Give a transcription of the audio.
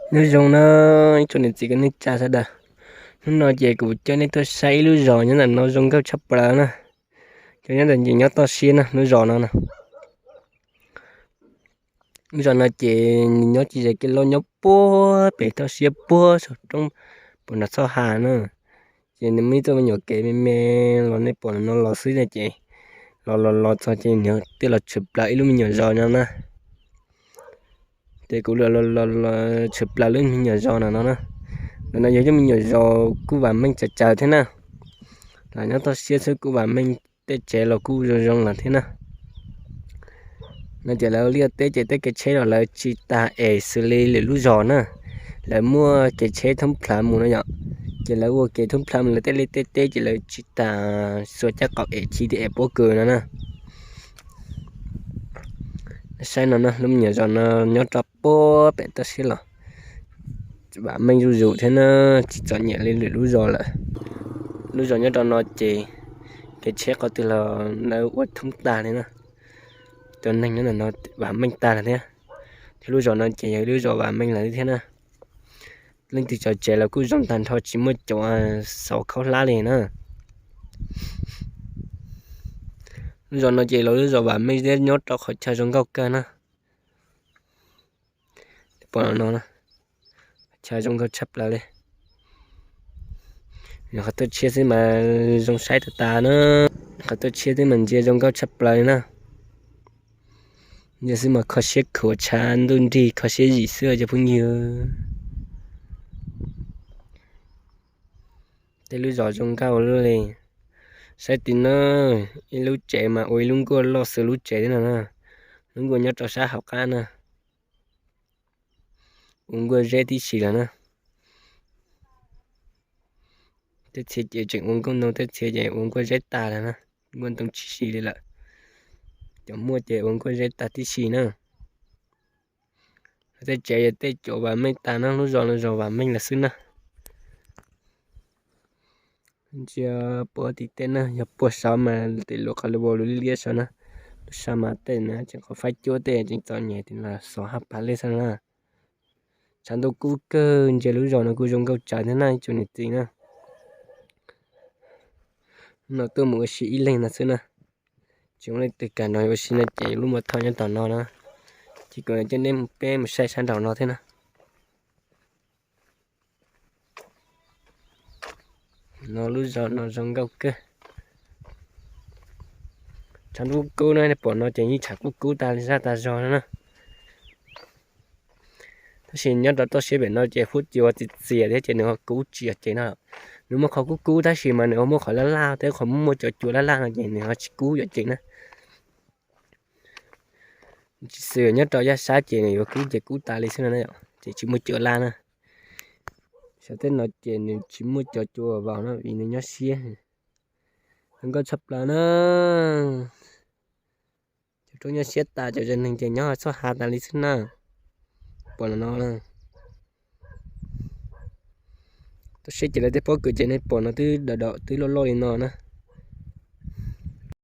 Nyob zoo na, ib tsoom niam txiv kwv tij neej tsa sawv daws. Hnub no ces kuv coj nej tuaj saib ib lub zos nyob ntawm no zoo nkauj tshaj plaws na. Cov nyob ntawm ces nyob toj siab na, lub zos no na. Lub zos no ces nws nyob tsis ze kev loj, nyob puag pem toj siab puag saum roob puag nram txhoj ha na. Ces nws muaj ib txoj me nyuam kev me me los nej pom no los xwb na ces los los los txog ces nws thiaj los tshwm plaws ib lub me nyuam zos no na. Ces kuv los los los tshwm plaws lub me nyuam zos no no na. Ntawm no yog ib lub me nyuam zos kuj vam meej tsawv tsawv thiab na. Los nyob toj siab xwb kuj vam meej, tej tsev los kuj zoo zoo lawm thiab na. No ces lawv liaj teb ces tej kev tsheb los lawv tsis tas es xws li lwm lub zos na. Lawv muaj kev tsheb thoob plhav mus no yom. Ces lawv ua kev thoob plhav mus, lawv tej liaj tej teb ces lawv tsis tas xuas caj qaum es chiv thiab es pob kws no na. Saib no na, lub me nyuam zos no nyob rau puag pem toj siab los vam meej zuj zus thiab na, tsis txom nyem li lwm lub zos lawm. Lub zos nyob rau no ces kev tsheb qhov twg los lawv ua thoob tag li na. Cov neeg nyob ntawm no vam meej tag lawm thiab. Thiab lub zos no ces yog ib lub zos vam meej lawm thiab na. Leej twg cov tsev los kuj zoo tag nrho, tsis muaj cov xauv khaub hlab li na. Lub zos no ces los lub zos vam meej thiab nyob rau qhov chaw zoo nkauj kawg na. Pom no, chaw zoo nkauj tshaj plaws li. Qhov tuaj tshiab xwb mas zoo saib tas tas na. Qhov tuaj tshiab xwb mas ntsia zoo nkauj tshaj plaws li na. Ntsia xwb mas kho siab khuav, tshav ntuj nrig kho siab zim xwb cov phooj ywg. Tej lub zos zoo nkauj li. Saib tim no, ib lub tsev mas ua ib lub nkuaj loj xws lub tsev thiab no na. Lub nkuaj nyob rau sab hauv qab na. Ua nkuaj zeb tib si lawm na. Tej txhia ces tseem ua nkuaj ntoo, tej txhia ces ua nkuaj zeb tag lawm na. Nkuaj ntoo tsis si li lawm. Cov muaj ces ua nkuaj zeb tag tib si na. Tej tsev yog tej cov vam meej tag na, lub zos no zos vam meej lawm xwb na. Ntsia puag tim tej na, yog puag saud mas tim lub qhov lub vau lub liab liab saud na. Lub sab mas tej na tseem qhov faib cuab tej tseem txom nyem tim los xov haj pas lej xwb na. Tshav ntuj kub kawg, ntsia lub zos no kuj zoo nkauj tsawv thiab na ib tsoom niam txiv na. No tuaj mus ua si ib leeg no xwb na. Tsis muaj leej twg kam nrog ua si no ces lub muag thoj nyob tom no na. Ces kuv coj nej peb mus saib sab nraum no thiab na. No lub zos no zoo nkauj kawg. Tshav ntuj kub kub na, nej pom no ces yeej tshav kub kub tag li zaj tag zog no na. Tab sis nyob rau toj siab pem no ces huab cua txias txias thiab ces nws ho kub tsis yog ces no. Nws muaj qhov kub kub tab sis mas nws ho muaj qhov laj laj thiab, qhov muaj cov cua laj laj no ces nws ho tsis kub yom ces na. Tsis xws nyob rau yaj sab ces nws yuav kub ces kub tas li xwb no na, ces tsis muaj cua laj na. Saum tej no ces nws tsis muaj cov cua vau na vim nws nyob siab. Zoo nkauj tshaj plaws na. Cov roob nyob siab tas, cov neeg ces nyob txoj ha tas li xwb na. Pom no no na. Toj siab ces lawv tej pob kws ces nej pom no twb dam dam twb loj loj li no na.